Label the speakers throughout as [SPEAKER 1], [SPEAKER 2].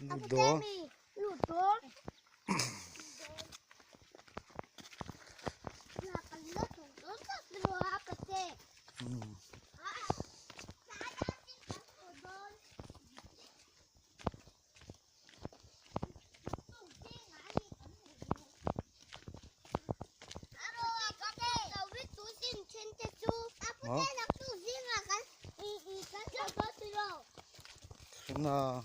[SPEAKER 1] Lut dawn.
[SPEAKER 2] Na.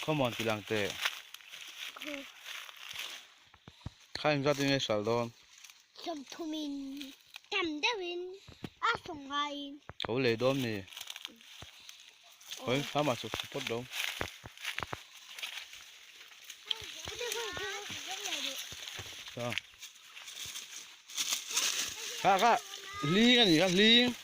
[SPEAKER 2] Come on tilang teh. Kha engzat in nge hral dawn?
[SPEAKER 1] Sawmthumin tam deuhin a sawngaiin.
[SPEAKER 2] Ka u lei dawn mi? Khawi hramah chhuk chhe phawt lo. Kha kha hling a ni kha hling.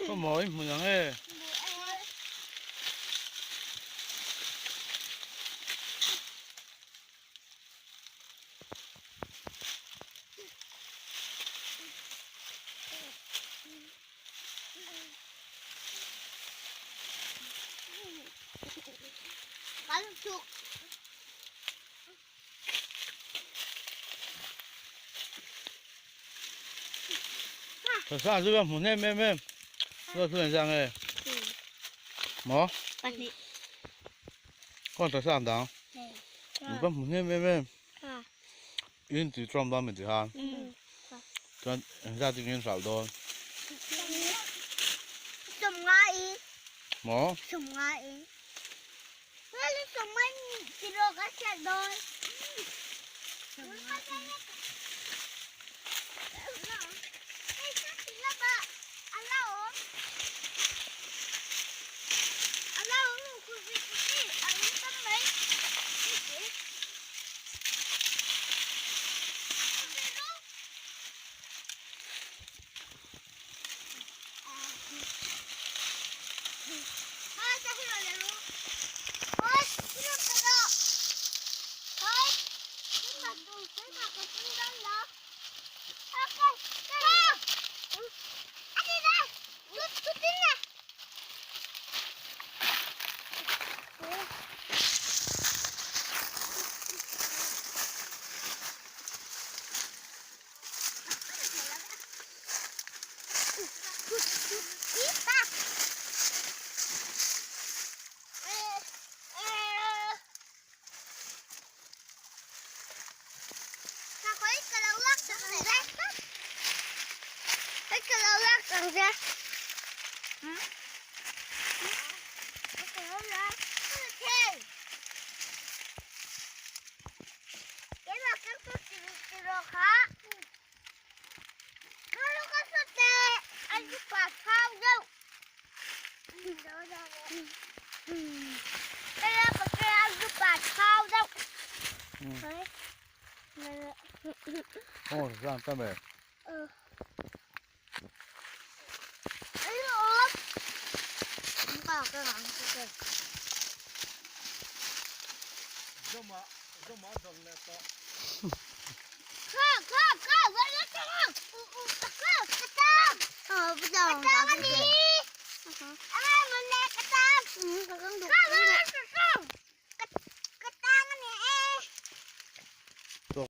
[SPEAKER 2] Có mỗi một lần ấy. Sa chu hmu hnem em em Lo thu engzah nge maw Kawn tha sa dang Ka hmu hnem em em In tih tawm dawn min ti khan chuan engzat chu in hralh dawn maw